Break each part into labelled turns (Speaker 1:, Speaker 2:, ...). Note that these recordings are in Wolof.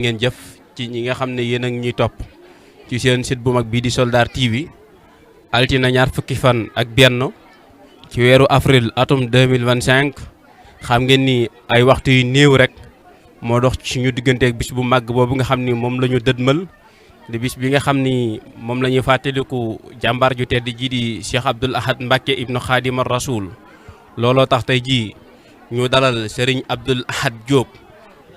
Speaker 1: ngeen jëf ci ñi nga xam ne yéen a ngi ñuy topp ci seen site bu mag bii di Soldar TV altine ñaar fukki fan ak benn ci weeru avril atum 2025 xam ngeen ni ay waxtu yu néew rek moo dox ci ñu digganteeg bis bu màgg boobu nga xam ni moom la ñu dëdmal di bis bi nga xam ni moom la ñuy fàttaliku jàmbaar ju tedd ji di Cheikh Abdoul Ahad Mbacké ibnu Khadimar Rasoul looloo tax tey jii ñu dalal Serigne Abdoul Ahad Diop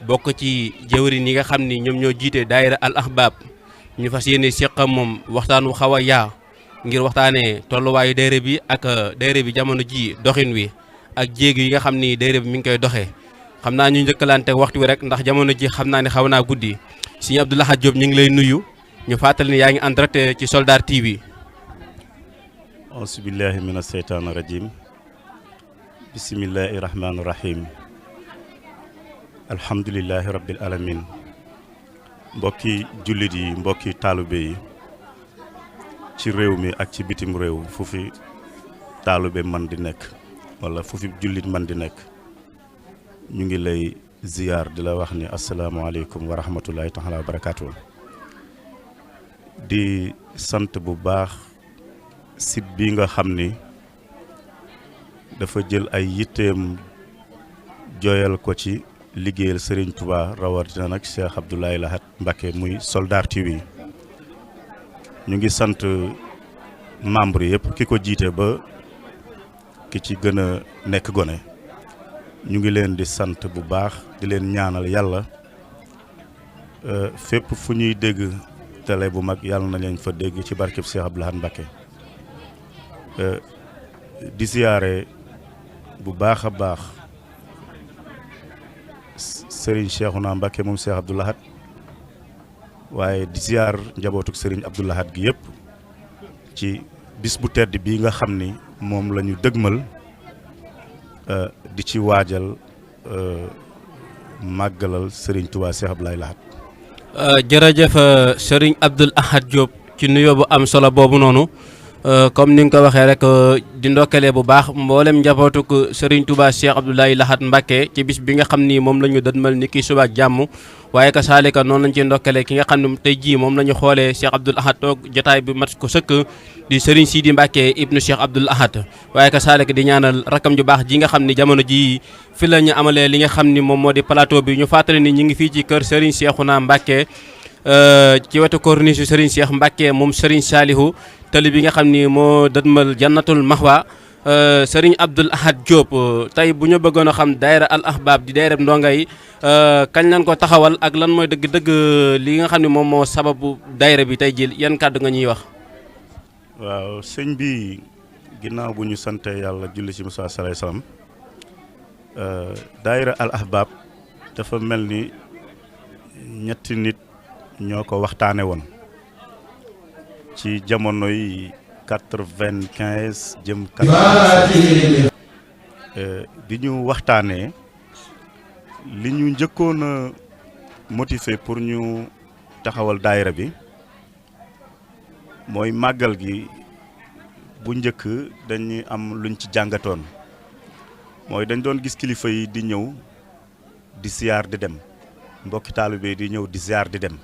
Speaker 1: bokk ci jëwriñ yi nga xam ni ñoom ñoo jiite daayira Al Ahbab ñu fas yéene seq moom waxtaan wu xaw a yaa ngir waxtaanee tolluwaayu daayira bi ak daayira bi jamono ji doxin wi ak jéeg yi nga xam ni daayira bi mi ngi koy doxee xam naa ñu njëkkalante waxtu wi rek ndax jamono ji xam naa ne xaw naa guddi Serigne Abdoul Ahad Diop ñu ngi lay nuyu ñu fàttali ni yaa ngi en direct ci Soldar TV.
Speaker 2: auzu billahi mina seytaani rajim bismillahi rahmaani rahim alhamdulillahi rabbil alamin mbokki jullit yi mbokki taalibe yi ci réew mi ak ci bitim réew fu fi taalibe man di nekk wala fu fi jullit man di nekk ñu ngi lay ziyaar di la wax ni asalaamaaleykum wa rahmatullahi taala wa barakaatu. di sant bu baax site bi nga xam ni dafa jël ay yitteem jooyal ko ci liggéeyal Serigne Touba rawatina nag Cheikh Abdoul Ahad Mbacké muy Soldar TV ñu ngi sant membre yëpp ki ko jiite ba ki ci gën a nekk gone ñu ngi leen di sant bu baax di leen ñaanal yàlla fépp fu ñuy dégg télé bu mag yàlla na leen fa dégg ci barkeb Cheikh Abdoul Ahad Mbacké di siyaare bu baax a baax Serigne Cheikhouna Mbacké moom Cheikh Abdoul Ahad waaye di siyaar njabootuk Serigne Abdoul Ahad gi yëpp ci bis bu tedd bii nga xam ni moom la ñu dëgmal di ci waajal màggalal Serigne Touba Cheikh Abdoul Ahad.
Speaker 1: jërëjëf Serigne Abdoul Ahad Diop ci nuyoo bu am solo boobu noonu comme ni nga ko waxee rek di ndokkalee bu baax mboolem njabootuk Serigne Touba Cheikh Abdoul Ahad Mbacké ci bis bi nga xam ni moom la ñu dëdmal ni kii suba ak jàmm waaye ka saalika noonu lañ ci ndokkalee ki nga xam ne tey jii moom la ñu xoolee Cheikh Abdoul Ahad toog jotaay bi mat ko sëkk di Serigne Sidi Mbacké ibnu Cheikh Abdoul Ahad waaye ka saalika di ñaanal rakam ju baax ji nga xam ni jamono ji fi la ñu amalee li nga xam ni moom moo di plateau bi ñu fàttali ni ñu ngi fii ci kër Serigne Cheikhouna Mbacké ci wetu corniche Serigne Cheikh Mbacké moom Serigne Salihu tali bi nga xam ni moo dëdmal jannatul mahwa Serigne Abdoul Ahad Diop tey bu ñu bëggoon a xam daayira Al Ahbab di daayira ndonga yi kañ lañ ko taxawal ak lan mooy dëgg-dëgg li nga xam ne moom moo sababu daayira bi tey jii yan kàddu nga ñuy wax.
Speaker 2: waaw sëñ bi ginnaaw bu ñu sante yàlla julli ci Musaa sallallahu alayhi wasallam daayira Al Ahbab dafa mel ni ñetti nit ñoo ko waxtaane woon ci jamono yi 95 jëm 96 bi ñu waxtaanee li ñu njëkkoon a motiver pour ñu taxawal daayira bi mooy màggal gi bu njëkk dañuy am luñ ci jàngatoon mooy dañ doon gis kilifa yi di ñëw di siyaar di dem mbokki taalibe di ñëw di siyaar di dem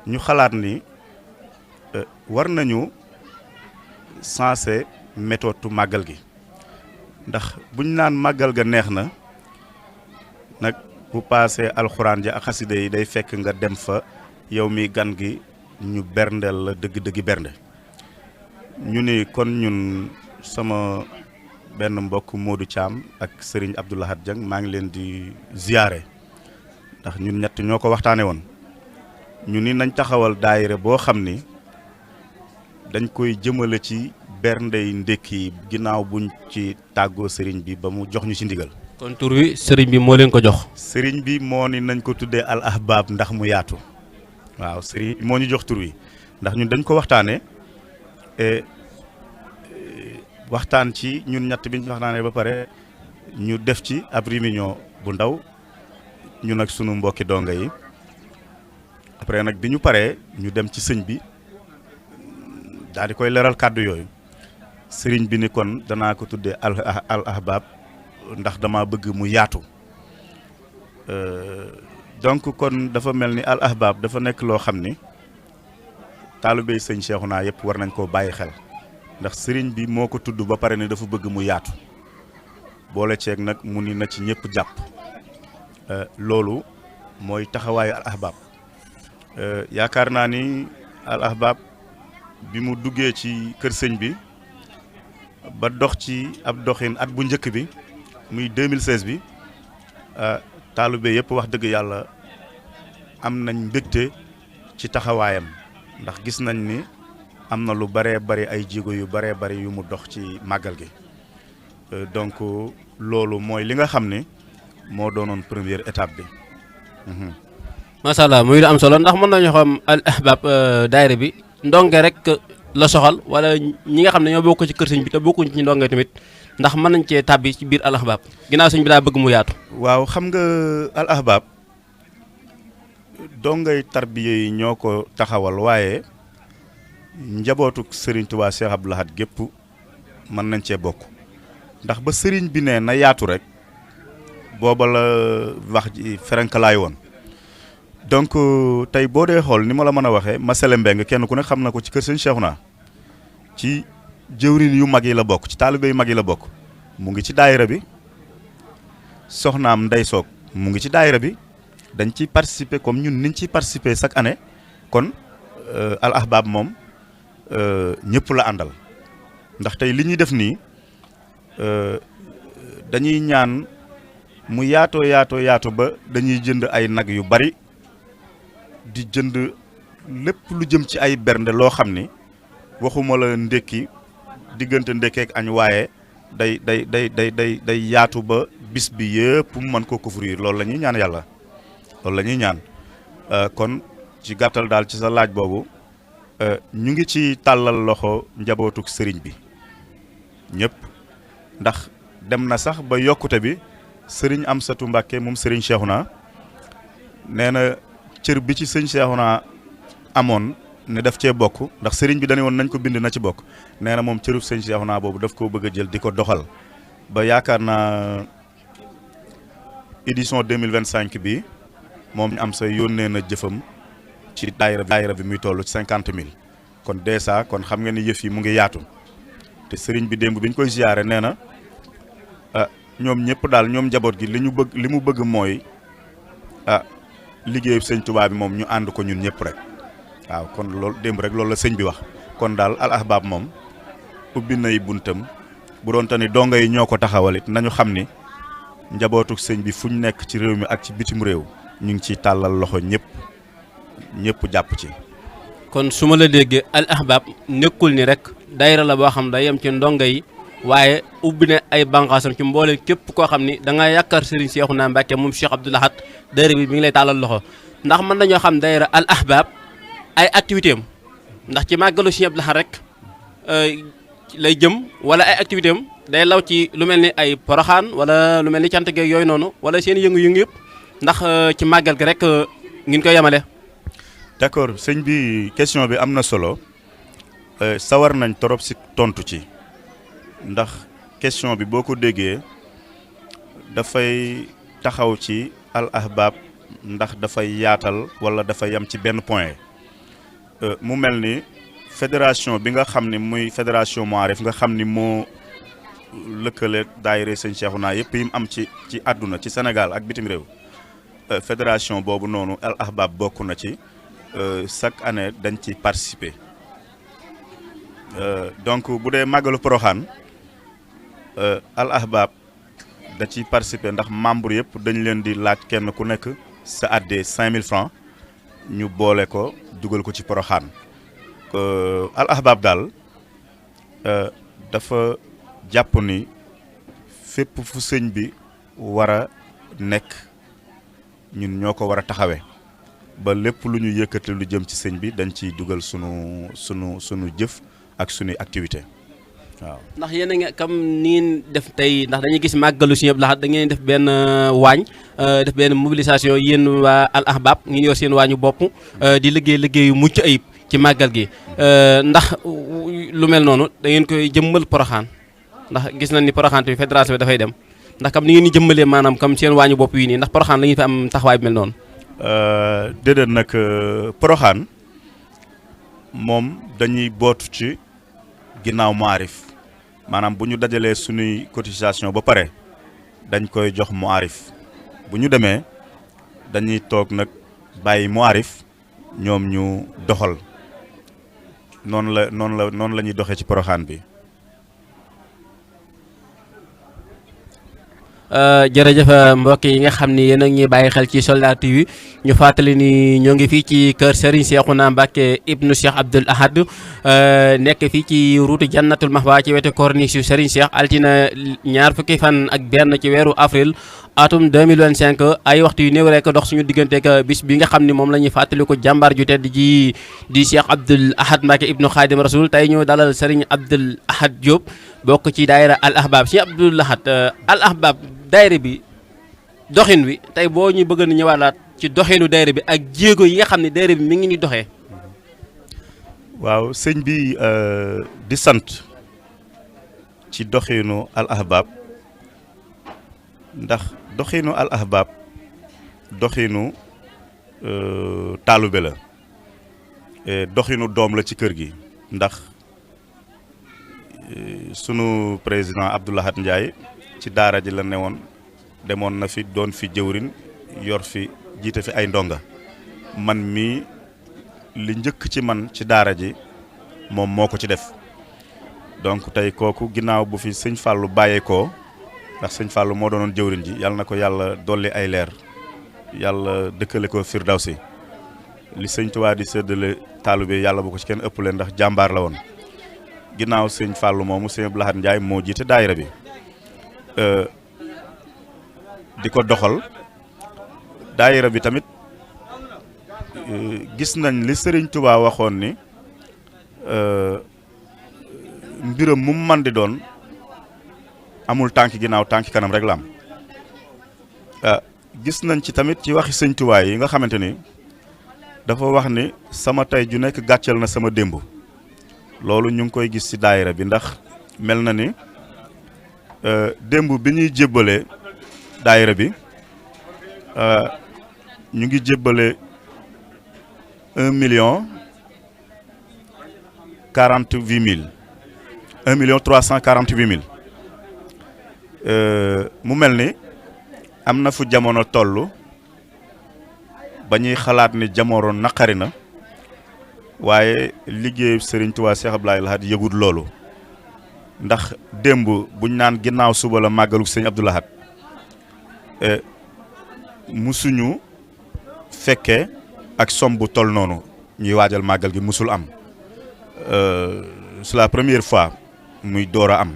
Speaker 2: ñu xalaat ni war nañu sensé méthode màggal gi ndax buñ naan màggal ga neex na nag bu paasee alxuraan ja ak xasida yi day fekk nga dem fa yow mi gan gi ñu berndeel la dëgg-dëggi bernde ñu ni kon ñun sama benn mbokk Modou Thiam ak Serigne Abdoul Ahad Dieng maa ngi leen di ziyaare ndax ñun ñett ñoo ko waxtaane woon ñu ni nañ taxawal daayira boo xam ni dañ koy jëmale ci berndey ndékki ginnaaw buñ ci tàggoo sëriñ bi ba mu jox ñu ci ndigal.
Speaker 1: kon tur wi sëriñ bi moo leen ko jox.
Speaker 2: sëriñ bi moo ni nañ ko tuddee Al Ahbab ndax mu yaatu waaw sëriñ bi moo ñu jox tur wi ndax ñun dañ ko waxtaanee waxtaan ci ñun ñett bi ñu waxtaanee ba pare ñu def ci ab réunion bu ndaw ñun ak sunu mbokki donga yi après nag bi ñu paree ñu dem ci sëñ bi daal di koy leeral kàddu yooyu sëriñ bi ni kon danaa ko tuddee Al Ahbab ndax dama bëgg mu yaatu donc kon dafa mel ni al ahbab dafa nekk loo xam ni taalibey sëñ Cheikhouna yëpp war nañ koo bàyyi xel ndax sëriñ bi moo ko tudd ba pare ne dafa bëgg mu yaatu boole ceeg nag mu ni na ci ñëpp jàpp loolu mooy taxawaayu al ahbab yaakaar naa ni al ahbab bi mu duggee ci kër sëñ bi ba dox ci ab doxin at bu njëkk bi muy 2016 bi taalibe yëpp wax dëgg yàlla am nañ mbégte ci taxawaayam ndax gis nañ ni am na lu baree bari ay jéego yu baree bari yu mu dox ci màggal gi donc loolu mooy li nga xam ne moo doonoon première étape bi.
Speaker 1: macha allah muy lu am solo ndax mën nañu xam al ahbab daayira bi ndonge rek la soxal wala ñi nga xam ne ñoo bokk ci kër sëñ bi te bokkuñ ci ndonge tamit ndax mën nañ cee tàbbi ci biir al ahbab ginnaaw sëñ bi daa bëgg mu yaatu.
Speaker 2: waaw xam nga al ahbab dongay tarbiya yi ñoo ko taxawal waaye njabootu Serigne Touba Cheikh Abdou Lahad gépp mën nañ cee bokk ndax ba Serigne bi ne na yaatu rek booba la wax ji ferenkalaay woon donc tey boo dee xool ni ma la mën a waxee Masele Mbeng kenn ku ne xam na ko ci kër sëñ Cheikhouna ci jëwrin yu mag yi la bokk ci taalibe yu mag yi la bokk mu ngi ci daayira bi soxnaam Ndey Soog mu ngi ci daayira bi dañ ciy participer comme ñun niñ ciy participer chaque année kon al ahbab moom ñëpp la àndal ndax tey li ñuy def nii dañuy ñaan mu yaatoo ba dañuy jënd ay nag yu bari di jënd lépp lu jëm ci ay bernde loo xam ni waxuma la ndékki diggante ndékkeek añ waaye day yaatu ba bis bi yëpp mu mën koo couvrir loolu la ñuy ñaan yàlla loolu la ñuy ñaan kon ci gàttal daal ci sa laaj boobu ñu ngi ci tàllal loxo njabootuk sëriñ bi ñëpp ndax dem na sax ba yokkute bi sëriñ Amsatu Mbàkke moom sëriñ Cheikhouna nee na cër bi ci sëñ Cheikhouna amoon ne daf cee bokk ndax sëriñ bi dañu woon nañ ko bind na ci bokk nee na moom cërub sëñ Cheikhouna boobu daf koo bëgg a jël di ko doxal ba yaakaar naa édition 2025 bi moom am sa yónnee na jëfam ci daayira bi muy toll ci 50 000 kon dèjà kon xam nga ni yëf yi mu ngi yaatu te sëriñ bi démb bi ñu koy ziyaare nee na ñoom ñëpp daal ñoom njaboot gi li mu bëgg mooy liggéeyu sëñ Tuubaa bi moom ñu ànd ko ñun ñëpp rek waaw kon loolu démb rek loolu la sëñ bi wax kon daal al ahbab moom ubbi nay buntam bu doon te ni donga yi ñoo ko taxawalit nañu xam ni njabootuk sëñ bi fu ñu nekk ci réew mi ak ci bitim réew ñu ngi ciy tàllal loxo ñëpp jàpp ci.
Speaker 1: kon su ma la déggee al ahbab nekkul ni rek daayira la boo xam day yem ci ndonga yi waaye ubbi na ay bànqaasam ci mboole képp koo xam ni da nga yaakaar Serigne Cheikhouna Mbacké moom Cheikh Abdou Lahad daayira bi mi ngi lay tàllal loxo ndax mën nañoo xam daayira al ahbab ay activité am ndax ci màggalu Cheikh Abdou Lahad rek lay jëm wala ay activité am day law ci lu mel ni ay poroxaan wala lu mel ni cant geeg yooyu noonu wala seen yëngu-yëngu yëpp ndax ci màggal gi rek ngeen koy yemale.
Speaker 2: d'accord sëñ bi question bi am na solo sawar nañ torop si tontu ci ndax question bi boo ko déggee dafay taxaw ci al ahbab ndax dafay yaatal wala dafa yam ci benn point mu mel ni fédération bi nga xam ni muy fédération Ma'arif nga xam ni moo lëkkale daayira sëñ Cheikhouna yëpp yi mu am ci àdduna ci Sénégal ak bitim réew fédération boobu noonu al ahbab bokk na ci chaque année dañ ci participer donc bu dee màggalu Poroxaan al ahbab da ciy participer ndax membre yëpp dañ leen di laaj kenn ku nekk sa addee 5000 francs ñu boole ko dugal ko ci Poroxaan al ahbab daal dafa jàpp ni fépp fu sëñ bi war a nekk ñun ñoo ko war a taxawee ba lépp lu ñu yëkkati lu jëm ci sëñ bi dañ ciy dugal sunu jëf ak sunuy activité waaw. ndax
Speaker 1: yéen a ngi comme ni ngeen def tey ndax dañuy gis màggalu Sëñ Abdou Lahad da ngeen def benn waañ def benn mobilisation yéen waa al ahbab ngeen yor seen waañu bopp di liggéeyu mucc ayib ci màggal gi ndax lu mel noonu da ngeen koy jëmmal Poroxaan ndax gis nañ ni Poroxaan bi fédération bi dafay dem ndax comme ni ngeen di jëmmalee maanaam comme seen waañu bopp yi nii ndax Poroxaan la ñuy fi am taxawaay bi mel noonu.
Speaker 2: déedéet nag Porokhane moom dañuy bootu ci ginnaaw Maarif maanaam bu ñu dajalee suñuy cotisation ba pare dañ koy jox Maarif bu ñu demee dañuy toog nag bàyyi Maarif ñoom ñu doxal noonu la ñuy doxee ci Porokhane bi.
Speaker 1: jërëjëf mbokk yi nga xam ni yéen a ngi ñuy bàyyi xel ci Soldar TV ñu fàttali ni ñoo ngi fii ci kër Serigne Cheikhouna Mbacké ibnu Cheikh Abdoul Ahad nekk fii ci route Jannatul Mahwa ci wetu corniche Serigne Cheikh altina ñaar fukki fan ak benn ci weeru avril atum 2025 ay waxtu yu néew rek dox suñu digganteeg bis bi nga xam ni moom la ñuy fàttaliku jàmbaar ju tedd ji di Cheikh Abdoul Ahad Mbacké ibnu Khadim Rasoul tey ñu dalal Serigne Abdoul Ahad Diop bokk ci daayira Al Ahbab Cheikh Abdoul Ahad Al Ahbab daayira bi doxin wi tey boo ñu bëgg na ñëwaalaat ci doxinu daayira bi ak jéego yi nga xam ne daayira bi mi ngi ni doxee.
Speaker 2: waaw sëñ bi di sant ci doxinu Al Ahbab ndax doxinu Al Ahbab doxinu taalube la doxinu doom la ci kër gi ndax sunu président Abdoul Ahad Ndiaye ci daara ji la newoon demoon na fi doon fi jëwrin yor fi jiite fi ay ndonga man mii li njëkk ci man ci daara ji moom moo ko ci def donc tey kooku ginnaaw bu fi sëñ Fallou bàyyeekoo ndax sëñ Fallou moo doonoon jëwrin ji yàlla na ko yàlla dolli ay leer yàlla dëkkale ko Firdawsi li sëñ Tuubaa di séddale taalibe yàlla bu ko ci kenn ëppale ndax jàmbaar la woon ginnaaw sëñ Fallou moomu sëñ Abdoul Ahad Ndiaye moo jiite daayira bi di ko doxal daayira bi tamit gis nañ li Sëriñ Tuubaa waxoon ni mbiram mu man di doon amul tànki ginnaaw tànki kanam rek la am gis nañ ci tamit ci waxi Sëñ Tuubaa yi nga xamante ni dafa wax ni sama tey ju nekk gàcceel na sama démb loolu ñu ngi koy gis ci daayira bi ndax mel na ni démb bi ñuy jébbale daayira bi ñu ngi jébbale 1,348,000 mu mel ni am na fu jamono toll ba ñuy xalaat ni jamono naqari na waaye liggéey Serigne Touba Cheikh Abdoul Ahad yëgut loolu ndax démb buñ naan ginnaaw suba la màggalu sëñ Abdoul Ahad musuñu fekkee ak som bu toll noonu ñuy waajal màggal gi musul am c'est la première fois muy door a am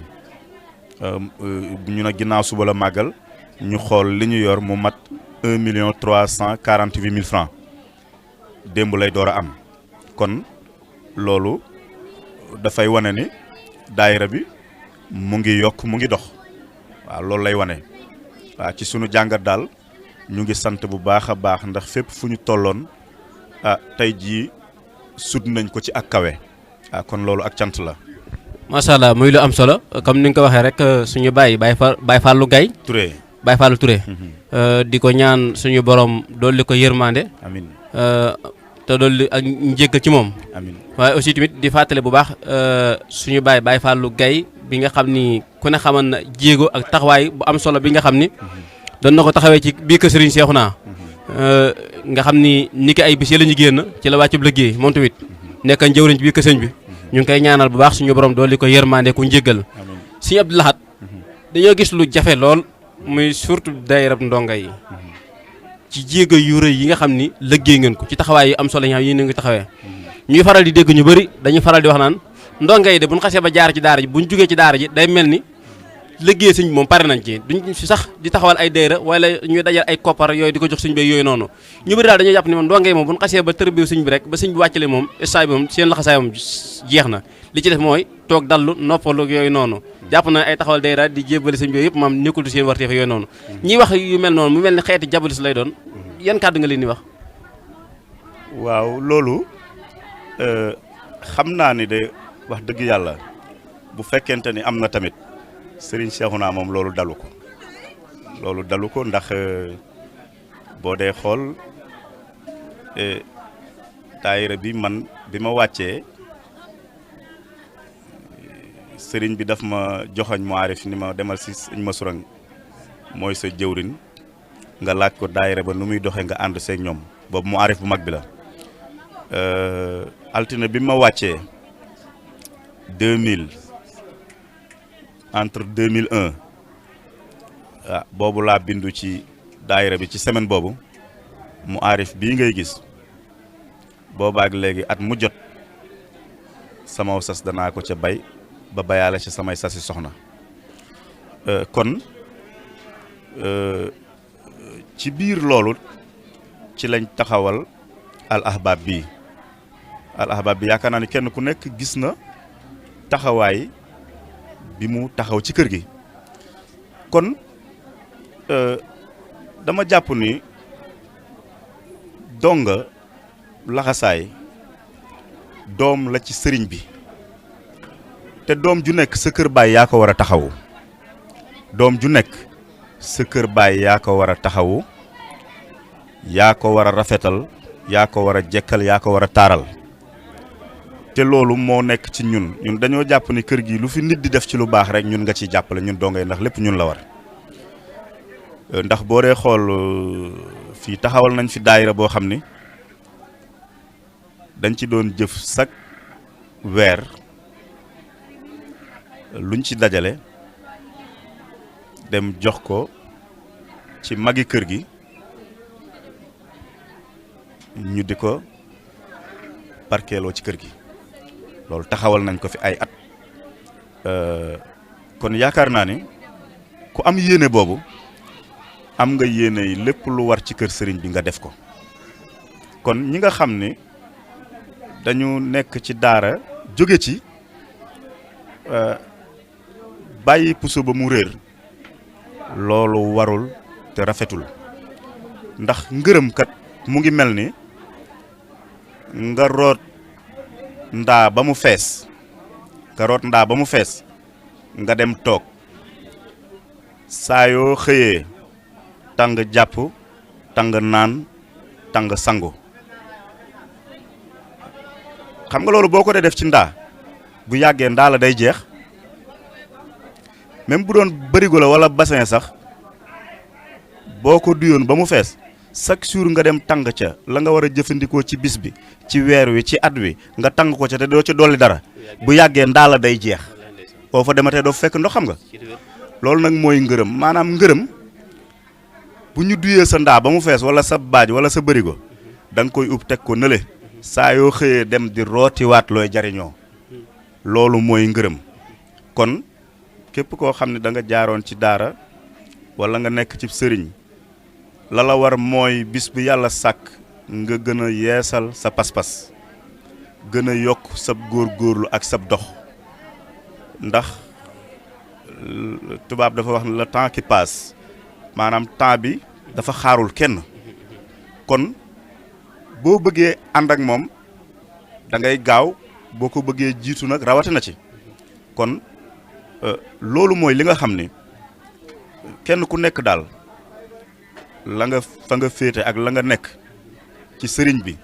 Speaker 2: ñu ne ginnaaw suba la màggal ñu xool li ñu yor mu mat 1,348,000 francs démb lay door a am kon loolu dafay wane ni daayira bi mu ngi yokk mu ngi dox waaw loolu lay wane waaw ci sunu jàngat daal ñu ngi sant bu baax a baax ndax fépp fu ñu tolloon tey jii sut nañ ko ci ak kawe kon loolu ak cant la.
Speaker 1: macha allah muy lu am solo comme ni nga ko waxee rek suñu Baye Fallou Gaye
Speaker 2: Touré
Speaker 1: Baye Fallou Touré. di ko ñaan suñu borom dolli ko yërmande.
Speaker 2: amiin
Speaker 1: te dolli ak njéggal ci moom.
Speaker 2: amiin
Speaker 1: waaye aussi tamit di fàttale bu baax suñu Baye Fallou Gaye bi nga xam ni ku ne xaman na jéego ak taxawaay bu am solo bi nga xam ni. doon na ko taxawee ci biir kër Serigne Cheikhouna nga xam ni ki ay bis yi la ñu génn ci la wàccub liggéey moom tamit nekk njëwriñ ci biir kër sëñ bi ñu ngi koy ñaanal bu baax suñu borom dolli ko yërmande ku njéggal. Serigne Abdoul Ahad dañoo gis lu jafe lool muy surtout daayira ndonga yi ci jéego yu rëy yi nga xam ni liggéey ngeen ko ci taxawaay yu am solo yi nga xam yéen a ngi taxawee ñuy faral di dégg ñu bëri dañuy faral di wax naan ndonga yi de buñ xasee ba jaar ci daara ji buñ jugee ci daara ji day mel ni liggéey sëñ bi moom pare nañ ci duñ fi sax di taxawal ay daayira wala ñuy dajal ay koppar yooyu di ko jox sëñ bi yooyu noonu ñu bëri daal dañoo jàpp ni moom ndonga yi moom buñ xasee ba tërbiw sëñ bi rek ba sëñ bi wàccale moom instant bi moom seen laxasaay moom jeex na li ci def mooy toog dallu noppalu yooyu noonu jàpp na ay taxawal daayira di jébbali sëñ bi yooyu yëpp maam nekkul du seen warteef yooyu noonu ñiy wax yu mel noonu mu mel ni xeeti jabalis lay doon yan kàddu nga leen di wax.
Speaker 2: waaw loolu xam naa ni de wax dëgg yàlla bu fekkente ni am na tamit Serigne Cheikhouna moom loolu dalu ko ndax boo dee xool daayira bi man bi ma wàccee sëriñ bi daf ma joxoñ mu aarif ni ma demal si sëñ Masourang mooy sa jëwrin nga laaj ko daayira ba nu muy doxee nga ànd seeg ñoom boobu mu aarif bu mag bi la altine bi ma wàccee 2000 entre 2001 boobu laa bindu ci daayira bi ci semaine boobu mu aarif bii ngay gis boobaak léegi at mu jot sama sas danaa ko ca bay ba bayaale ci samay sasi soxna kon ci biir loolu ci lañ taxawal al ahbab bi yaakaar naa ni kenn ku nekk gis na taxawaay bi mu taxaw ci kër gi kon dama jàpp ni donga laxasaay doom la ci sëriñ bi te doom ju nekk sa kër baay yaa ko war a taxawu doom ju nekk sa kër baay yaa ko war a taxawu yaa ko war a rafetal yaa ko war a jekkal yaa ko war a taaral te loolu moo nekk ci ñun dañoo jàpp ni kër gi lu fi nit di def ci lu baax rek ñun nga ciy jàppale ñun dongay ndax lépp ñun la war ndax boo dee xool fii taxawal nañ fi daayira boo xam ni dañ ci doon jëf chaque weer luñ ci dajale dem jox ko ci magi kër gi ñu di ko barkeeloo ci kër gi loolu taxawal nañ ko fi ay at kon yaakaar naa ni ku am yéene boobu am nga yéene yi lépp lu war ci kër sëriñ bi nga def ko kon ñi nga xam ni dañu nekk ci daara jóge ci bàyyi puso ba mu réer loolu warul te rafetul ndax ngërëm kat mu ngi mel ni nga root ndaa ba mu fees nga dem toog saa yoo xëyee tàng jàpp tàng naan tàng sangu xam nga loolu boo ko dee def ci ndaa bu yàggee ndaa la day jeex même bu doon bërigo la wala bassin sax boo ko duyoon ba mu fees chaque jour nga dem tàng ca la nga war a jëfandikoo ci bis bi ci weer wi ci at wi nga tàng ko ca te doo ca dolli dara bu yàggee ndaa la day jeex boo fa dematee doo fekk ndox xam nga loolu nag mooy ngërëm maanaam ngërëm bu ñu duyee sa ndaa ba mu fees wala sa baaj wala sa bërigo da nga koy ub teg ko nële saa yoo xëyee dem di rootiwaat looy jariñoo loolu mooy ngërëm kon képp koo xam ne da nga jaaroon ci daara wala nga nekk ci sëriñ la la war mooy bis bi yàlla sàkk nga gën a yeesal sa pas-pas gën a yokk sab góorgóorlu ak sab dox ndax tubaab dafa wax ne le temps qui passe maanaam temps bi dafa xaarul kenn kon boo bëggee ànd ak moom da ngay gaaw boo ko bëggee jiitu nag rawatina ci kon loolu mooy li nga xam ni kenn ku nekk daal la nga fa nga féete ak la nga nekk ci sëriñ bi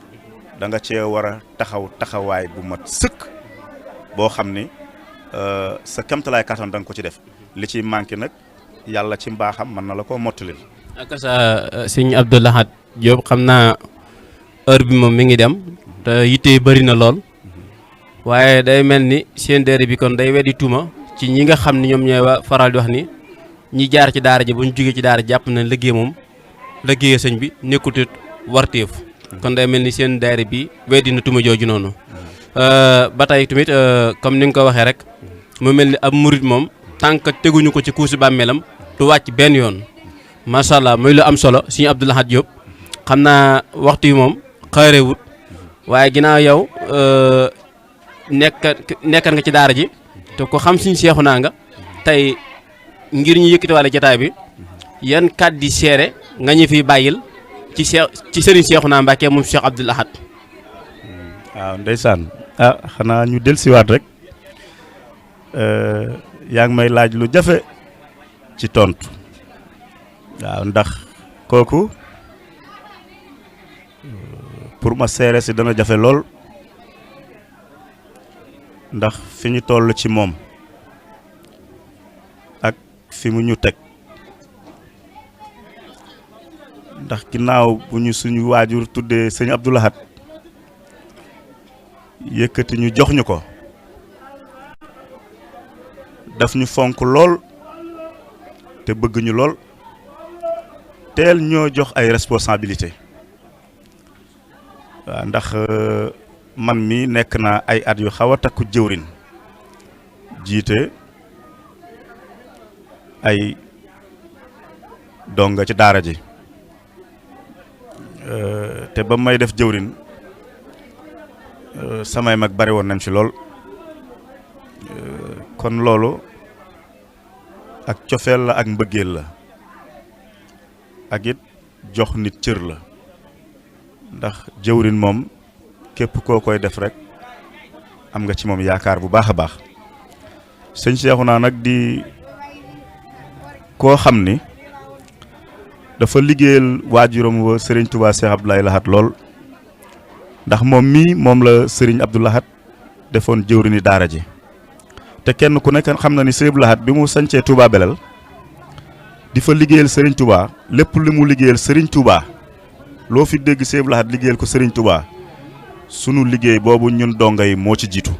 Speaker 2: da nga cee war a taxawaay bu mat sëkk boo xam ni sa kemtalaay kattan da nga ko ci def li ciy manqué nag yàlla ci mbaaxam mën na la ko mottali.
Speaker 1: ak sa sëñ Abdou Lahad Diop xam naa heure bi moom mi ngi dem te yitte bëri na lool waaye day mel ni seen déere bi kon day weddi tuuma ci ñi nga xam ni ñoom ñooy faral di wax ni ñi jaar ci daara ji bu ñu jógee ci daara jàpp na liggéey moom liggéey sëñ bi nekkutut warteef kon day mel ni seen daara bi weddi na tuuma jooju noonu ba tey tamit comme ni nga ko waxee rek mu mel ni ab murit moom tànk teguñu ko ci kuusi bàmmeelam du wàcc benn yoon macha allah muy lu am solo sëñ Abdou Lahad Diop xam naa waxtu yi moom xaarewut waaye ginnaaw yow nekkan nga ci daara ji te ko xam suñ seexu naa nga tey ngir ñu yëkkatiwaale jataay bi yan kàddu seere nga ñu fi bàyyil ci sëriñ Seexuna Mbàkke moom Cheikh Abdou Lahad.
Speaker 2: waaw ndeysaan xanaa ñu dellusiwaat rek yaa ngi may laaj lu jafe ci tontu waaw ndax kooku pour ma seere si dana jafe lool ndax fi ñu toll ci moom ak fi mu ñu teg ndax ginnaaw bu ñu suñu waajur tuddee sëñ Abdou Lahad yëkkati ñu jox ñu ko daf ñu fonk lool te bëgg ñu lool teel ñoo jox ay responsabilité waaw ndax man mi nekk naa ay at yu xaw a takku jëwrin jiite ay donga ci daara ji te ba may def jëwrin samay mag bari woon nañ ci lool kon loolu ak cofeel la ak mbëggeel la ak it jox nit cër la ndax jëwrin moom képp koo koy def rek am nga ci moom yaakaar bu baax a baax sëñ Cheikhouna nag di koo xam ni dafa liggéeyal waajuram wa Serigne Touba Cheikh Abdoulaye Lahad lool ndax moom mii moom la Serigne Abdou Lahad defoon jëwrini daara ji te kenn ku nekk xam na ni Serigne Abdou Lahad bi mu sancee Touba Belel di fa liggéeyal Serigne Touba lépp li mu liggéeyal Serigne Touba loo fi dégg Serigne Abdou Lahad liggéeyal ko Serigne Touba sunu liggéey boobu ñun donga yi moo ci jiitu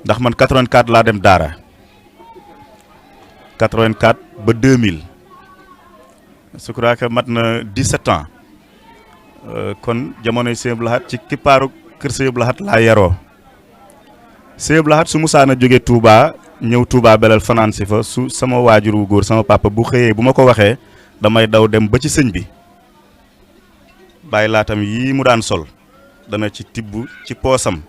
Speaker 2: ndax man 84 laa dem daara 84 ba 2000 je crois que mat na 17 ans kon jamonoy Serigne Abdou Lahad ci kippaaru kër Serigne Abdou Lahad laa yaroo Serigne Abdou Lahad su musaana jóge Touba ñëw Touba Belel fanaan si fa su sama waajur wu góor sama papa bu xëyee bu ma ko waxee damay daw dem ba ci sëñ bi bàyyi laatam yii mu daan sol dana ci tibb ci poosam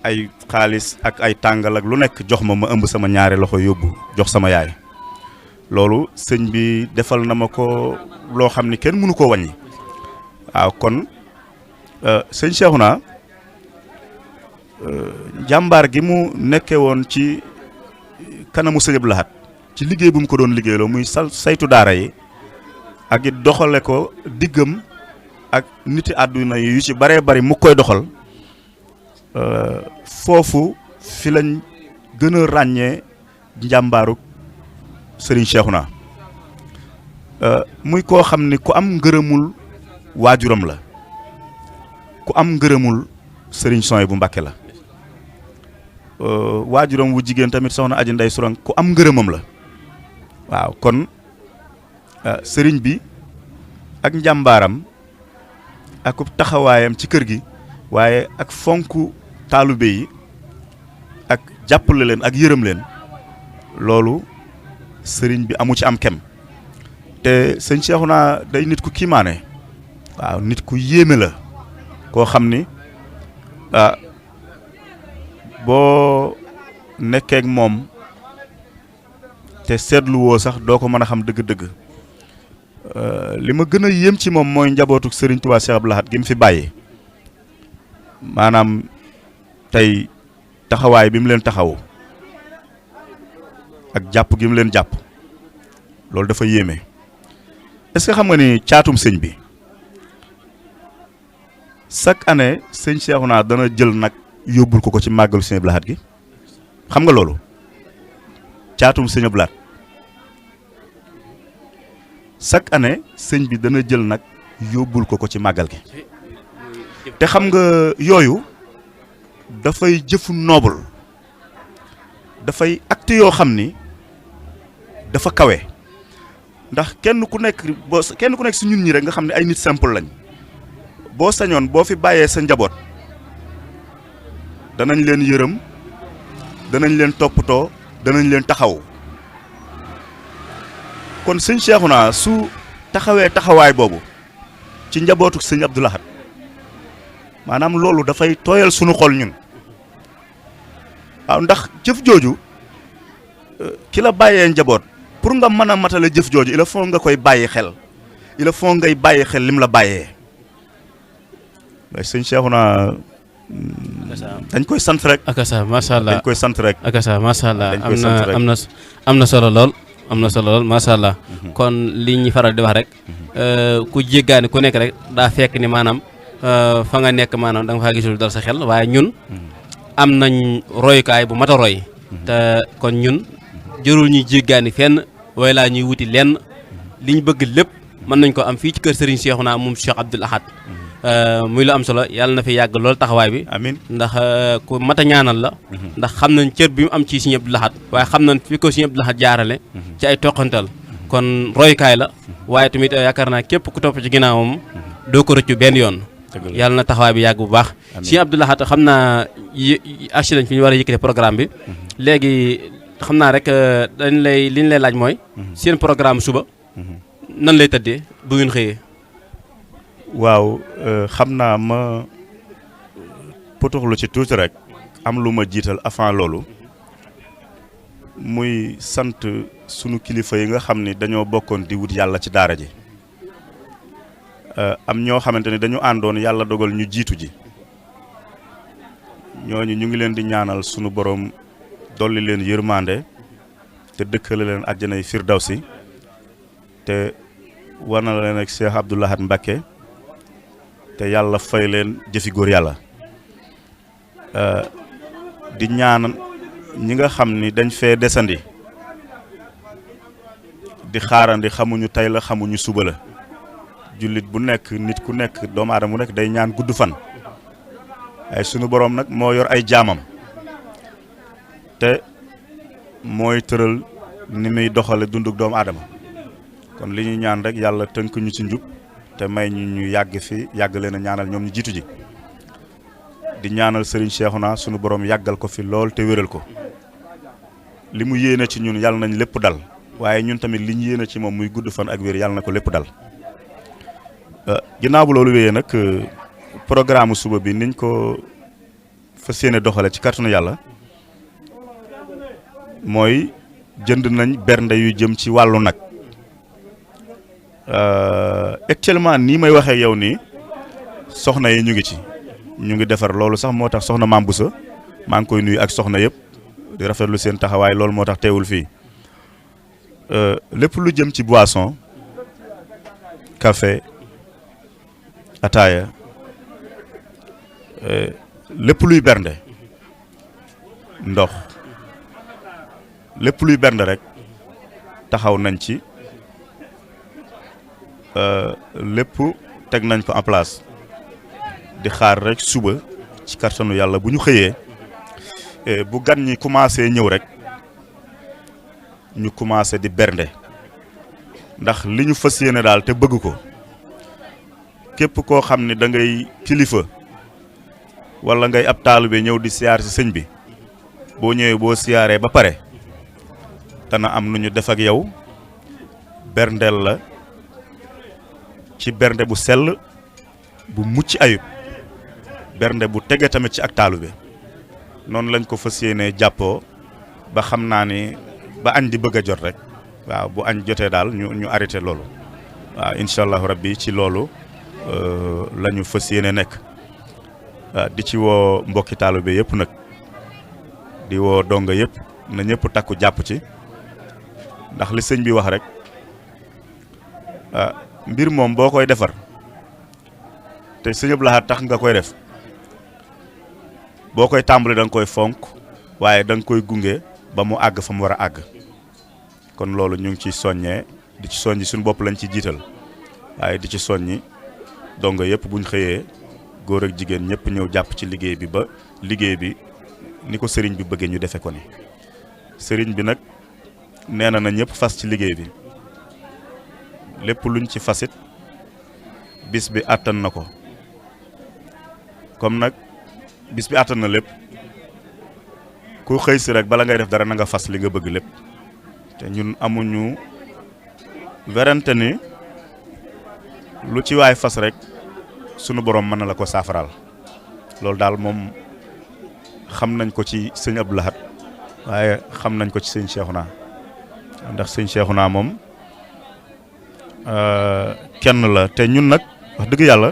Speaker 2: ay xaalis ak ay tàngal ak lu nekk jox ma ëmb sama ñaari loxo yóbbu jox sama yaay loolu sëñ bi defal na ma ko loo xam ni kenn mënu ko wàññi waaw kon sëñ Cheikhouna jàmbaar gi mu nekkee woon ci kanamu sëñ Abdou Lahad ci liggéey bu mu ko doon liggéeyloo muy saytu daara yi ak it doxale ko diggam ak niti àdduna yu ci baree bari mu koy doxal foofu fi lañ gën a ràññee njàmbaaru Serigne Cheikhouna muy koo xam ni ku am ngërëmul waajuram la ku am ngërëmul Serigne Soy bu Mbàkke la waajuram wu jigéen tamit soxna Aji Ndey Surang ku am ngërëmam la waaw kon sëriñ bi ak njàmbaaram ak taxawaayam ci kër gi waaye ak fonk taalibe yi ak jàppale leen ak yërëm leen loolu sëriñ bi amu ci am kem te sëñ Cheikhouna day nit ku kiimaane waaw nit ku yéeme la koo xam ni boo nekkee ak moom te seetlu woo sax doo ko mën a xam dëgg-dëgg li ma gën a yéem ci moom mooy njabootuk Serigne Touba Cheikh Abdou Lahad gi mu fi bàyyi maanaam tey taxawaay bi mu leen taxawu ak jàpp gi mu leen jàpp loolu dafa yéeme est-ce que xam nga ni caatum sëñ bi chaque année sëñ Cheikhouna dana jël nag yóbbul ko ci màggalu sëñ Abdou Lahad gi xam nga loolu caatum sëñ Abdou Lahad chaque année sëñ bi dana jël nag yóbbul ko ci màggal gi te xam nga yooyu dafay jëfu noble dafay acte yoo xam ni dafa kawe ndax kenn ku nekk si ñun ñi rek nga xam ne ay nit simple lañ boo sañoon boo fi bàyyee sa njaboot danañ leen yërëm danañ leen toppatoo danañ leen taxaw kon sëñ Cheikhouna su taxawee taxawaay boobu ci njabootu sëñ Abdou Lahad maanaam loolu dafay tooyal sunu xol ñun waaw ndax jëf jooju ki la bàyyee njaboot pour nga mën a matale jëf jooju il faut nga koy bàyyi xel il faut ngay bàyyi xel lim la bàyyee waaye sëñ Cheikhouna dañ koy sant rek.
Speaker 1: akasa macha allah
Speaker 2: dañ koy sant rek.
Speaker 1: akasa macha allah
Speaker 2: dañ koy sant rek
Speaker 1: am na solo lool am na solo lool macha allah kon li ñu faral di wax rek ku jéggaani ku nekk rek daa fekk ni maanaam fa nga nekk maanaam da nga faa gisul dal sa xel waaye ñun am nañ royukaay bu mat a roy te kon ñun jërul ñuy jéggaani fenn waaye laa ñuy wuti lenn li ñu bëgg lépp mën nañ ko am fii ci kër Serigne Cheikhouna moom Cheikh Abdoul Ahad muy lu am solo yàlla na fi yàgg lool taxawaay bi
Speaker 2: amiin
Speaker 1: ndax ku mat a ñaanal la ndax xam nañ cër bi mu am ci Serigne Abdoul Ahad waaye xam nañ fi ko Serigne Abdoul Ahad jaarale ci ay toqantal kon royukaay la waaye tamit yaakaar naa képp ku topp ci ginnaawam doo ko rëccu benn yoon yàlla na taxawaay bi yàgg bu baax Serigne Abdoul Ahad xam naa agsi nañ fi ñu war a yëkkate programme bi léegi xam naa rek li ñu lay laaj mooy seen programme suba nan lay tëddee bu ngeen xëyee
Speaker 2: waaw xam naa ma potoxlu ci tuuti rek am lu ma jiital avant loolu muy sant sunu kilifa yi nga xam ni dañoo bokkoon di wut yàlla ci daara ji am ñoo xamante ni dañu àndoon yàlla dogal ñu jiitu ji ñooñu ñu ngi leen di ñaanal sunu borom dolli leen yërmande te dëkkale leen àjjanay firdawsi te war na leen ak Cheikh Abdoul Ahad Mbacké te yàlla fay leen jëfi góor yàlla di ñaan ñi nga xam ni dañ fee desandi di xaarandi xamuñu tey la xamuñu suba la jullit bu nekk nit ku nekk doomu aadama bu nekk day ñaan gudd fan ay sunu boroom nag moo yor ay jaamam te mooy tëral ni muy doxale dunduk doomu aadama kon li ñuy ñaan rek yàlla tënk ñu ci njub te may ñu yàgg fi yàgg leen a ñaanal ñoom ñu jiitu ji di ñaanal Serigne Cheikhouna sunu borom yàggal ko fi lool te wéral ko li mu yéene ci ñun yàlla nañ lépp dal waaye ñun tamit li ñu yéene ci moom muy gudd fan ak wér yàlla na ko lépp dal ginnaaw bu loolu wéyee nag programme suba bi niñ ko fas yéene doxale ci kàttanu yàlla mooy jënd nañ bernde yu jëm ci wàllu nag actuellement nii may waxee yow nii soxna yi ñu ngi ci ñu ngi defar loolu sax moo tax soxna Mame Boussa maa ngi koy nuyu ak soxna yëpp di rafetlu seen taxawaay loolu moo tax teewul fii lépp lu jëm ci boisson café ataaya lépp luy bernde ndox lépp luy bernde rek taxaw nañ ci lépp teg nañ ko en place di xaar rek suba ci kàttanu yàlla bu ñu xëyee bu gan ñi commencé ñëw rek ñu commencé di bernde ndax li ñu fas yéene daal te bëgg ko képp koo xam ne da ngay kilifa wala ngay ab taalibe ñëw di siyaar ci sëñ bi boo ñëwee boo siyaaree ba pare dana am nu ñu def ak yow berndeel la ci bernde bu sell bu mucc ayib bernde bu tege tamit ci ak taalibe noonu lañ ko fas yéenee jàppoo ba xam naa ni ba añ di bëgg a jot rek waaw bu añ jotee daal ñu arrêté loolu waaw incha allahu rabbi ci loolu la ñu fas yéene nekk di ci woo mbokki taalibe yëpp nag di woo donga yëpp na ñëpp takku jàpp ci ndax li sëñ bi wax rek mbir moom boo koy defar te sëñ Abdoul Ahad tax nga koy def boo koy tàmbali da nga koy fonk waaye da nga koy gunge ba mu àgg fa mu war a àgg kon loolu ñu ngi ciy soññee di ci soññi suñu bopp lañ ci jiital waaye di ci soññi donga yëpp buñ xëyee góor ak jigéen ñëpp ñëw jàpp ci liggéey bi ba liggéey bi ni ko sëriñ bi bëggee ñu defe ko ni sëriñ bi nag nee na ñëpp fas ci liggéey bi lépp luñ ci fasit bis bi àttan na ko comme nag bis bi àttan na lépp ku xëy si rek bala ngay def dara na nga fas li nga bëgg lépp te ñun amuñu werante ni lu ci waay fas rek sunu borom mën na la ko saafaraal loolu daal moom xam nañ ko ci sëñ Abdoul Ahad waaye xam nañ ko ci sëñ Cheikhouna ndax sëñ Cheikhouna moom kenn la te ñun nag wax dëgg yàlla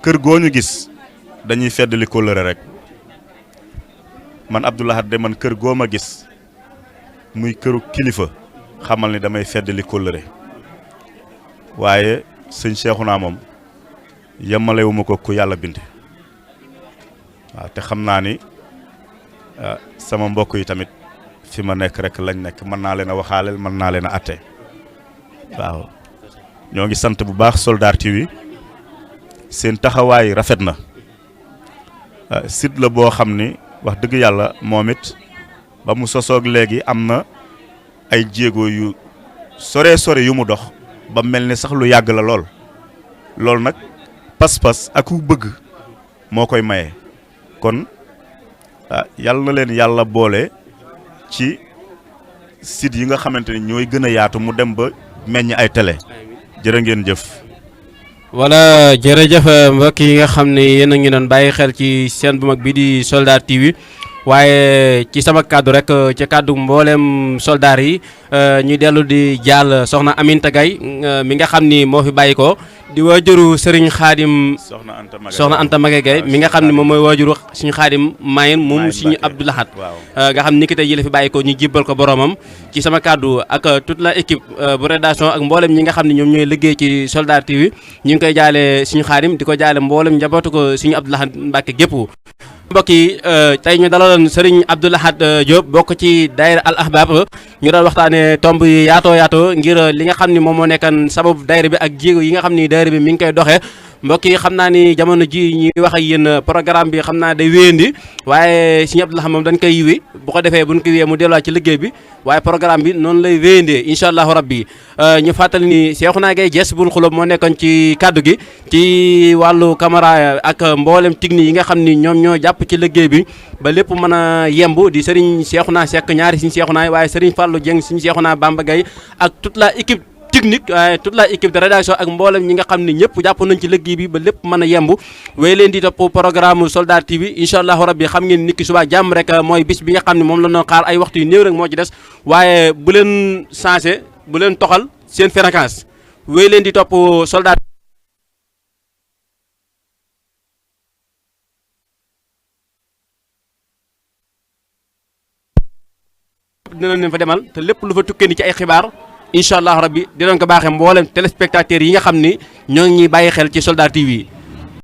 Speaker 2: kër goo ñu gis dañuy feddali kóllëre rek man Abdoul Ahad de man kër goo ma gis muy këru kilifa xamal ni damay feddali kóllëre waaye sëñ Cheikhouna moom yemalewuma ko ku yàlla bind waaw te xam naa ni sama mbokk yi tamit fi ma nekk rek lañ nekk mën naa leen a waxaaleel mën naa leen a atte waaw ñoo ngi sant bu baax Soldar TV seen taxawaay rafet na site la boo xam ni wax dëgg yàlla moom it ba mu sosoog léegi am na ay jéego yu sore yu mu dox ba mel ni sax lu yàgg la lool nag pas-pas ak ku bëgg moo koy maye kon yàlla na leen yàlla boole ci site yi nga xamante ni ñooy gën a yaatu mu dem ba meññ ay télé jërë ngeen jëf.
Speaker 1: wala jërëjëf mbokk yi nga xam ne yéen a ngi doon bàyyi xel ci seen bu mag bi di Soldar TV waaye ci sama kàddu rek ci kàddu mboolem soldaar yi ñu dellu di jaal soxna Aminta Gaye mi nga xam ni moo fi bàyyi ko di waajuru Serigne Khadim soxna Anta Magay Gaye mi nga xam ne moom mooy waajuru suñu Khadim Mayen moom suñu Abdou Lahad nga xam ni ki tey ji la fi bàyyi ko ñu jibbal ko boromam ci sama kàddu ak toute la équipe bu rédaction ak mboolem ñi nga xam ne ñoom ñooy liggéey ci Soldar TV ñu ngi koy jaale suñu Khadim di ko jaale mboolem njabootu ko suñu Abdou Lahad Mbacke gépp mbokk yi tey ñu dalaloon Serigne Abdou Lahad Diop bokk ci daayira Al Ahbab ñu doon waxtaanee tomb yi yaatoo ngir li nga xam ni moom moo nekkan sababu daayira bi ak jéego yi nga xam ni daayira bi mi ngi koy doxee mbokk yi xam naa ni jamono ji ñuy wax ak yéen programme bi xam naa day wéyandi waaye Serigne Abdou Lahad moom dañ koy yiwi bu ko defee buñ ko wiyee mu delluwaat ci liggéey bi waaye programme bi noonu lay wéyandee incha allahu rabbi ñu fàttali ni Cheikhouna Gaye Jazboul Khouloub moo nekkoon ci kaddu gi ci wàllu caméra ak mboolem technique yi nga xam ni ñoom ñoo jàpp ci liggéey bi ba lépp mën a yemb di Serigne Cheikhouna Seck ñaari Serigne Cheikhouna waaye Serigne Fallou Dieng Serigne Cheikhouna Bamba Gaye ak toute la équipe technique waaye toute la équipe de rédaction ak mboolem ñi nga xam ne ñëpp jàpp nañ ci liggéey bi ba lépp mën a yemb wéy leen di topp programme Soldar TV incha allahu rabbi xam ngeen nit ki suba jàmm rek mooy bis bi nga xam ne moom la doon xaar ay waxtu yu néew rek moo ci des waaye bu leen changé bu leen toxal seen fréquence wéy leen di topp Soldar dina leen fa demal te lépp lu fa tukkee ni ci ay xibaar incha allah rabbi dinañ ko baaxee mboolem téléspectateurs yi nga xam ni ñoo ngi ñuy bàyyi xel ci Soldar TV